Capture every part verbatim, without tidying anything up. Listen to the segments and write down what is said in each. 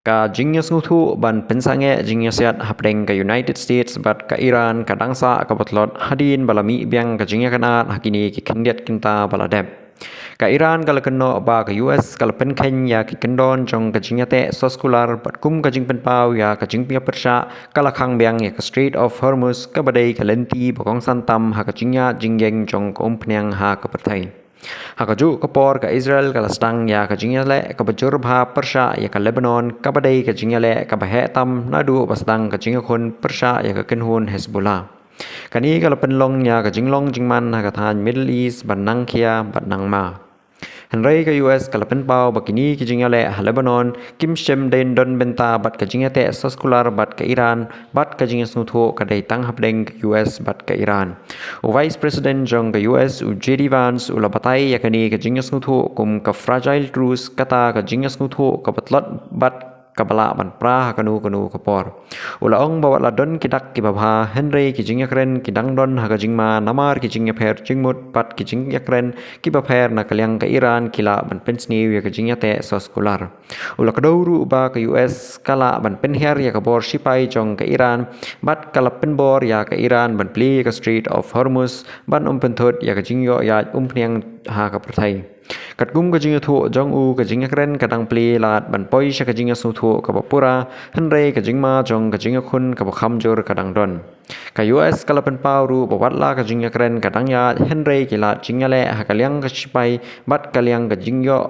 Ka jingïasngewthuh ban pynsangeh jingïasiat hapdeng ka United States bad ka Iran ka dang sah kaba tlot hadien ba la mih biang ka jingïakynad ha kine ki khyndiat kynta ba la dep. Ka Iran ka la kynnoh ba ka U S ka la pynkheiñ ïa ki kyndon jong ka jingïateh soskular bad kum ka jingpynpaw ïa ka jingpyrshah ka la khang biang ïa ka Strait of Hormuz kaba dei ka lynti ba kongsan tam ha ka jingïaid jingïeng jong ka umphniang ha ka pyrthei. Ha kajuh ka por ka Israel ka la sdang ïa ka jingïaleh kaba jur bha pyrshah ïa ka Lebanon kaba dei ka jingïaleh kaba heh tam naduh ba sdang ka jingïakhun pyrshah ïa ka kynhun Hezbollah. Kane ka la pynlong ïa ka jinglong jingman ha ka thaiñ Middle East ban nang khia bad nang ma. Hynrei ka U S ka la pynpaw ba kine ki jingïaleh ha Lebanon kim shym dei don bynta bad ka jingïateh soskular bad ka Iran bad ka jingïasngewthuh ka dei tang hapdeng ka U S bad ka Iran. U Vice President jong ka U S u J D Vance u la batai ïa kane ka jingïasngewthuh kum ka fragile truce, kata ka jingïasngewthuh kaba tlot bad kaba lah ban pra ha kano kano ka por. U la ong ba wat la don ki dak kiba bha hynrei ki jingïakren ki dang don ha ka jingma namar ki jingïapher jingmut bad ki jingïakren kiba pher na ka liang ka Iran ki lah ban pynsniew ïa ka jingïateh soskular. U la kdew ruh ba ka U S ka lah ban pynhiar ïa ka bor shipai jong ka Iran bad ka la pynbor ïa ka Iran ban plie ïa ka Strait of Hormuz ban ym pynthut ïa ka jingïoh ïaid umphniang ha ka pyrthei. Katkum ka jingïathuh jong u, ka jingïakren ka dang plie lad ban poi sha ka jingïasngewthuh kaba pura, hynrei ka jingma jong ka jingïakhun kaba kham jur ka dang don. Ka U S ka la pynpaw ruh ba wat la ka jingïakren ka dang ïaid hynrei ki lad jingïaleh ha ka liang ka shipai bad ka liang ka jingïoh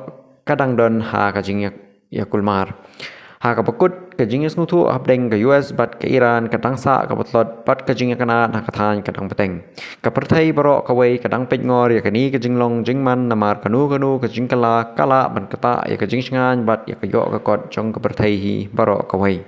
ka dang don ha ka jingïa- ïakulmar. Ha kaba kut, ka jingïasngewthuh hapdeng ka U S bad ka Iran ka dang sah kaba tlot bad ka jingïakynad ha ka thaiñ ka dang bteng. Ka pyrthei baroh kawei ka dang peitngor ïa kane ka jinglong jingman namar kano kano ka jingkylla ka lah ban ktah ïa ka jingshngaiñ bad ïa ka ïoh ka kot jong ka pyrthei hi baroh kawei.